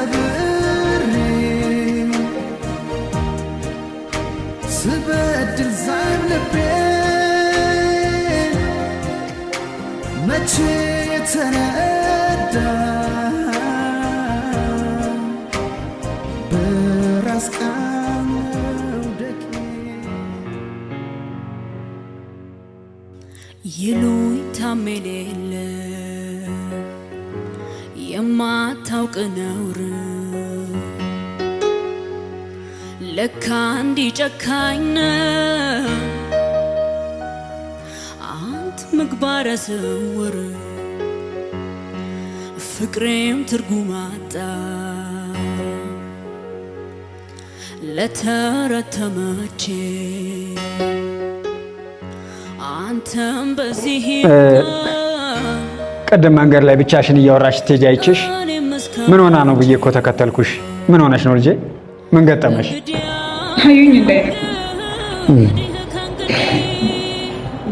ሰብሬ ስበድል ዛይም ልቤ መቼ ተረዳ በራስ ቃል መውደቄ። ይሉኝታም የሌለ የማታውቅ ነውር ለካ እንዲህ ጨካኝ ነህ አንት ምግባረ ስውር፣ ፍቅሬም ትርጉም አጣ ለተረት ተመቼ አንተም በዚህ ቅድም መንገድ ላይ ብቻሽን እያወራሽ ስትሄጂ አይቼሽ ምን ሆና ነው ብዬ እኮ ተከተልኩሽ። ምን ሆነሽ ነው ልጄ? ምን ገጠመሽ? አዩኝ እንዳይነኩ፣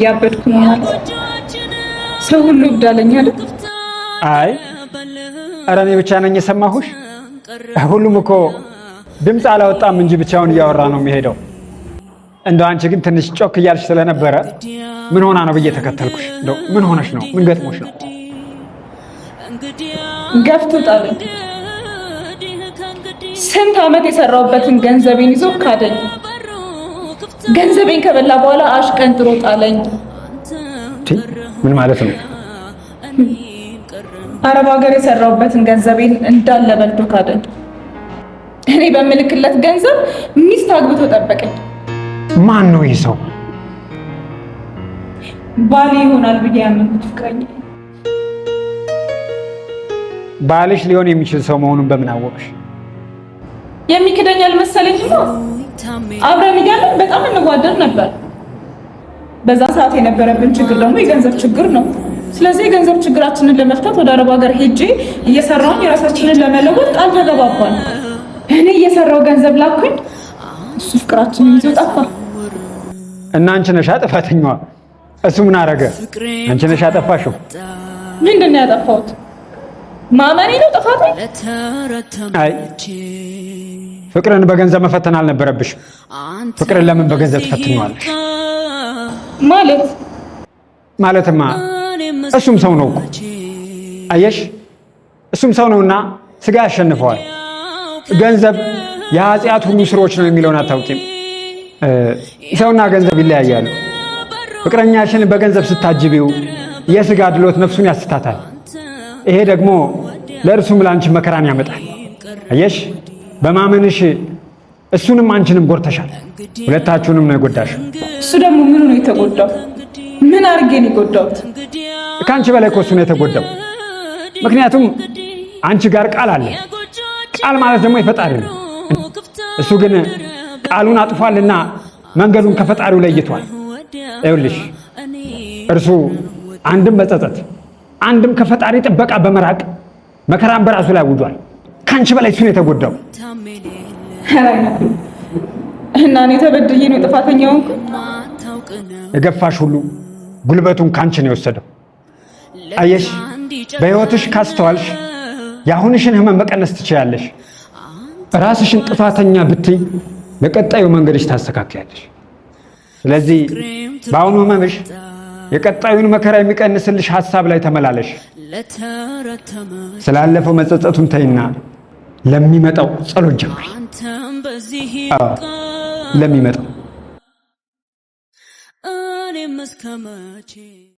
ያበድኩ ነው ማለት ሰው ሁሉ እብድ አለኝ አይደል? አይ ኧረ እኔ ብቻ ነኝ የሰማሁሽ። ሁሉም እኮ ድምፅ አላወጣም እንጂ ብቻውን እያወራ ነው የሚሄደው። እንደው አንቺ ግን ትንሽ ጮክ እያልሽ ስለነበረ ምን ሆና ነው ብዬ ተከተልኩሽ። እንደው ምን ሆነሽ ነው? ምን ገጥሞሽ ነው? ገፍቶ ጣለኝ። ስንት ዓመት የሰራሁበትን ገንዘቤን ይዞ ካደኝ። ገንዘቤን ከበላ በኋላ አሽቀንጥሮ ጣለኝ። ምን ማለት ነው? አረብ ሀገር የሰራሁበትን ገንዘቤን እንዳለ በልቶ ካደኝ። እኔ በምልክለት ገንዘብ ሚስት አግብቶ ጠበቀኝ። ማን ነው ይህ ሰው? ባሌ ይሆናል ብዬ ያመንኩት ፍቅረኛ። ባልሽ ሊሆን የሚችል ሰው መሆኑን በምን አወቅሽ? የሚክደኝ አልመሰለኝማ። አብረን እያለን በጣም እንዋደድ ነበር። በዛ ሰዓት የነበረብን ችግር ደግሞ የገንዘብ ችግር ነው። ስለዚህ የገንዘብ ችግራችንን ለመፍታት ወደ አረብ ሀገር ሄጄ እየሰራሁኝ የራሳችንን ለመለወጥ ቃል ተገባባን። እኔ እየሰራው ገንዘብ ላኩኝ፣ እሱ ፍቅራችንን ይዞ ጠፋ። እና አንቺ ነሽ ጥፋተኛዋ። እሱ ምን አረገ? አንቺ ነሽ ያጠፋሽው። ምንድን ነው ያጠፋሁት? ማመኔ ነው ጥፋቴ? አይ ፍቅርን በገንዘብ መፈተን አልነበረብሽም። ፍቅርን ለምን በገንዘብ ትፈትኘዋለሽ? ማለት? ማለትማ እሱም ሰው ነው እኮ፣ አየሽ፣ እሱም ሰው ነውና ስጋ ያሸንፈዋል። ገንዘብ የኃጢአት ሁሉ ስሮች ነው የሚለውን አታውቂም? ሰውና ገንዘብ ይለያያሉ። ፍቅረኛሽን በገንዘብ ስታጅቢው የስጋ ድሎት ነፍሱን ያስታታል። ይሄ ደግሞ ለእርሱም ለአንቺ መከራን ያመጣል። አየሽ፣ በማመንሽ እሱንም አንቺንም ጎድተሻል። ሁለታችሁንም ነው የጎዳሽው። እሱ ደግሞ ምኑ ነው የተጎዳው? ምን አድርጌ ነው የጎዳሁት? ከአንቺ በላይ እኮ እሱ ነው የተጎዳው። ምክንያቱም አንቺ ጋር ቃል አለ። ቃል ማለት ደግሞ የፈጣሪ ነው። እሱ ግን ቃሉን አጥፏልና መንገዱን ከፈጣሪው ለይቷል። ይኸውልሽ፣ እርሱ አንድም በጸጸት አንድም ከፈጣሪ ጥበቃ በመራቅ መከራን በራሱ ላይ አውጇል። ከአንቺ በላይ እሱ ነው የተጎዳው። እና እኔ ተበድዬ ነው ጥፋተኛ ሆንኩ? የገፋሽ ሁሉ ጉልበቱን ካንቺ ነው የወሰደው። አየሽ፣ በሕይወትሽ ካስተዋልሽ የአሁንሽን ህመም መቀነስ ትችያለሽ። ራስሽን ጥፋተኛ ብትይ ለቀጣዩ መንገድሽ ታስተካክያለሽ። ስለዚህ በአሁኑ ህመምሽ የቀጣዩን መከራ የሚቀንስልሽ ሀሳብ ላይ ተመላለሽ። ስላለፈው መጸጸቱን ተይና ለሚመጣው ጸሎት ጀምሪ። አዎ፣ ለሚመጣው። እኔም እስከ መቼ።